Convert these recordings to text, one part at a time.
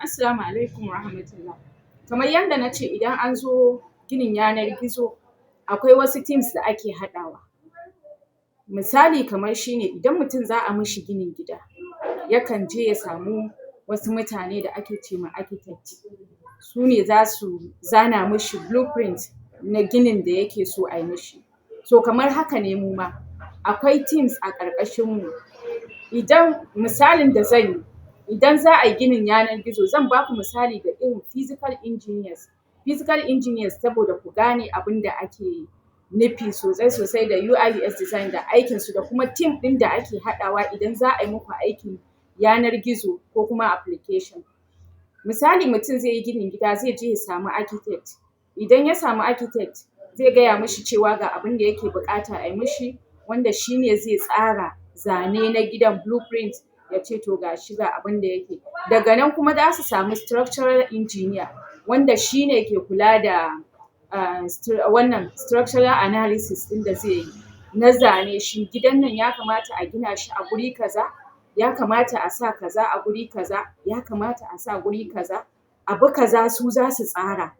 Assalamu alaikum warahmatullah. Kamar yanda na ce, idan an zo ginin yanar gizo, akwai wasu teams da ake haɗawa. Misali kamar shi ne, idan mutum za a mishi ginin gida, yakan je ya samu wasu mutane da ake ce ma architect, su ne za su zana mishi blueprint na ginin da yake so ai mishi. To kamar haka ne muma, akwai teams a ƙarƙashin mu. Idan misalin da zan yi, idan za ai ginin yanar gizo, zan baku misali da irin physical engineers. Physical engineers, saboda ku gane abin da ake nufi sosai sosai da UI UX design da aikinsu da kuma team ɗin da ake haɗawa idan za a yi muku aikin yanar gizo ko kuma application. Misali, mutum zai yi ginin gida, zai je ya samu architect. Idan ya samu architect, zai gaya mishi cewa ga abin da yake buƙata a yi mishi, wanda shi ne zai tsara zane na gidan, blueprint, ya ce to ga shi, ga abin da yake. Daga nan kuma za su samu structural engineer, wanda shi ne ke kula da wannan structural analysis ɗin da zai yi na zane shi gidan nan, ya kamata a gina shi a guri kaza, ya kamata a sa kaza a guri kaza, ya kamata a sa guri kaza, abu kaza, su za su tsara.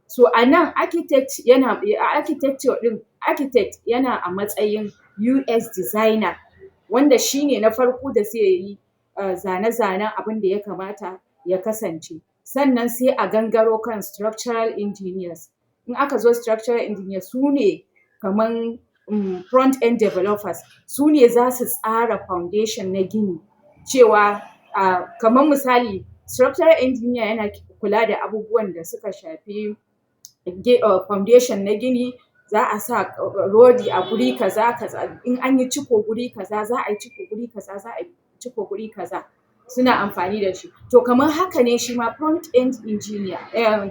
So a nan architect yana architecture ɗin, architect yana a matsayin UX designer, wanda shi ne na farko da zai yi zane-zanen abin da ya kamata ya kasance. Sannan sai a gangaro kan structural engineers. In aka zo structural engineers, su ne kaman front end developers, su ne za su tsara foundation na gini, cewa kaman misali, structural engineer yana kula da abubuwan da suka shafi foundation na gini, za a sa rodi a guri kaza kaza, in an yi ciko guri kaza, za a yi ciko guri kaza, za a yi ciko guri kaza, suna amfani da shi. To kamar haka ne shi ma front end engineer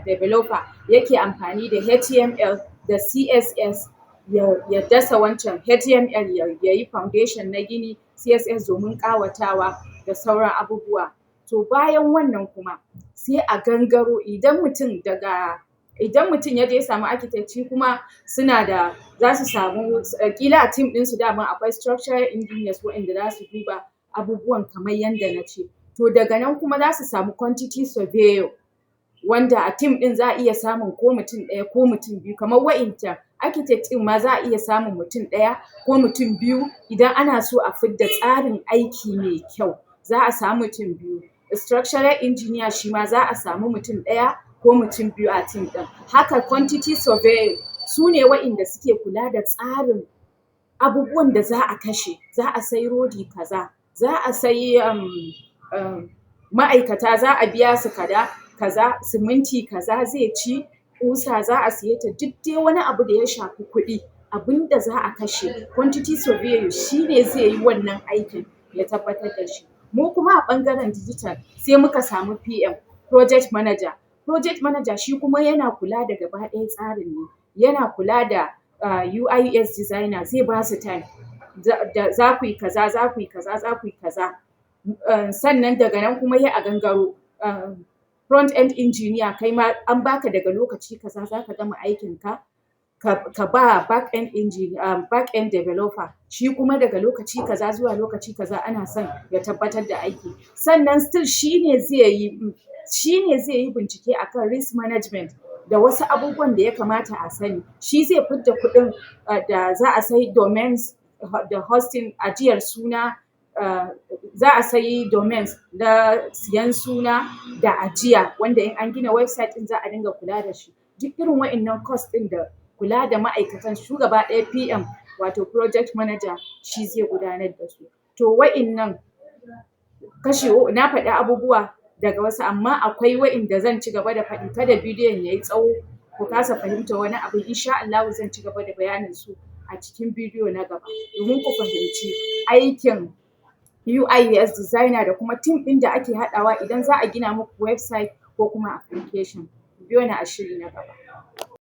developer yake amfani da HTML da CSS ya dasa wancan HTML, ya yi foundation na gini, CSS domin ƙawatawa da sauran abubuwa. To bayan wannan kuma sai a gangaro, idan mutum ya je ya samu architect, shi kuma suna da za su samu ƙila a team ɗinsu dama akwai structural engineers waɗanda za su duba abubuwan kamar yanda na ce. To daga nan kuma za su samu quantity surveyor, wanda a team ɗin za a iya samun ko mutum ɗaya ko mutum biyu, kamar wa'incan architect ɗin ma za a iya samun mutum ɗaya ko mutum biyu. Idan ana so a fidda tsarin aiki mai kyau, za a samu mutum biyu. Structural engineer shi ma za a samu mutum ɗaya ko mutum biyu a team ɗin. Haka quantity surveyor, su ne wa'inda suke kula da tsarin abubuwan da za a kashe, za a sai rodi kaza, za a sai ma'aikata, za a biya su kaza kaza, siminti kaza zai ci, ƙusa za a siye ta, duk dai wani abu da ya shafi kuɗi, abinda za a kashe, quantity surveyor shi ne zai yi wannan aikin ya tabbatar da shi. Mu kuma a ɓangaren digital, sai muka samu PM, project manager. Project manager shi kuma yana kula da gaba ɗaya tsarin ne, yana kula da UI UX designer, zai ba su time da za ku yi kaza, za ku yi kaza, za ku yi kaza. Sannan daga nan kuma sai a gangaro front end engineer, kai ma an baka daga lokaci kaza za ka gama aikin ka, ka ba back end engineer, back end developer, shi kuma daga lokaci kaza zuwa lokaci kaza ana son ya tabbatar da aiki. Sannan still shi ne zai yi bincike akan risk management da wasu abubuwan da ya kamata a sani. Shi zai fidda kuɗin da za a sai domains da hosting, ajiyar suna, za a sayi domains na siyan suna da ajiya, wanda in an gina website ɗin za a dinga kula da shi. Duk irin wa'innan cost ɗin da kula da ma'aikatan su gaba ɗaya, PM wato project manager shi zai gudanar da su. To wa'innan kashi na faɗi abubuwa daga wasu, amma akwai wa'inda zan ci gaba da faɗi, kada bidiyon yayi tsawo ku kasa fahimtar wani abu. Insha Allahu zan ci gaba da bayanin su a cikin bidiyo na gaba, domin ku fahimci aikin UI UX designer da kuma team ɗin da ake haɗawa idan za a gina muku website ko kuma application. Ku biyo ni a shiri na gaba.